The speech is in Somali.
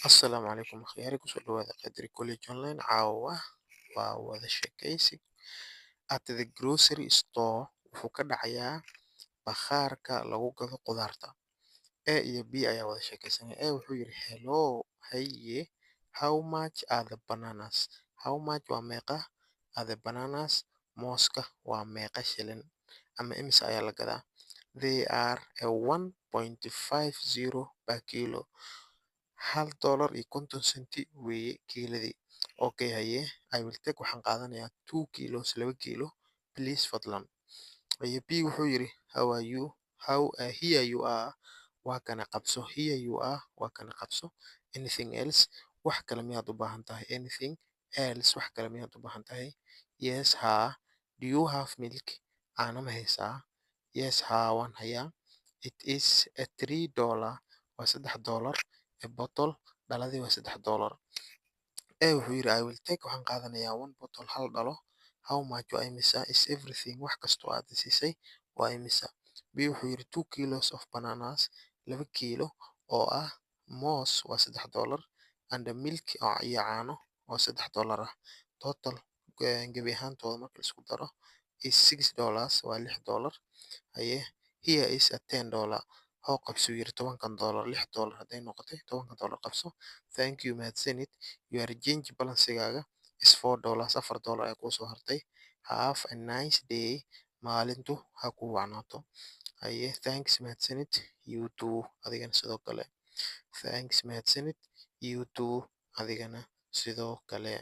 Asalaamu calaykum akhyaari, kusoo dhawaada Qadri College Online. Caawa waa wada sheekaysi at the grocery store. Wuxuu ka dhacayaa bakhaarka lagu gado qudaarta. A iyo B ayaa wada sheekaysanaya. A wuxuu yidhi, "Hello, haye, how much are the bananas?" How much waa meeqa, are the bananas, mooska waa meeqa shilin ama imise ayaa la gadaa? They are a 1.50 per kilo, $1.50 weeye kiiladii. Okay, haye, I will take, waxaan qaadanayaa, 2 kilos, 2 kiilo, please, fadlan. Haye, B wuxuu yidhi, "How are you?" How here you are, waa kana qabso. Here you are, waa kana qabso. Anything else? Wax kale miyaad u baahan tahay? Anything else? Wax kale miyaad u baahan tahay? Yes, haa. Do you have milk? Caano ma haysaa? Yes, haa, waan hayaa. It is a $3, waa $3, a bottle, dhaladii waa $3. A wuxuu yidhi, "I will take, waxaan qaadanayaa, one bottle, hal dhalo. How much, waa imisa, is everything, wax kastoo aad i siisay waa imisa?" B wuxuu yidhi, 2 kilos of bananas, 2 kiilo oo ah moos, waa $3, and the milk, iyo caano oo $3 ah. Total, gebi ahaantooda marka la isku daro, is $6, waa $6. Haye, here is a $10, hoo qabso yiri tobankan dollar. $6 hadday noqotay, tobankan dollar qabso. Thank you, mahadsanid. Your change, balansigaaga, is $4, $4 ayaa kuu soo hartay. Have a nice day, maalintu ha kuu wacnaato. Haye, thanks, mahadsanid, you too, adigana sidoo kale. Thanks, mahadsanid, you too, adigana sidoo kale.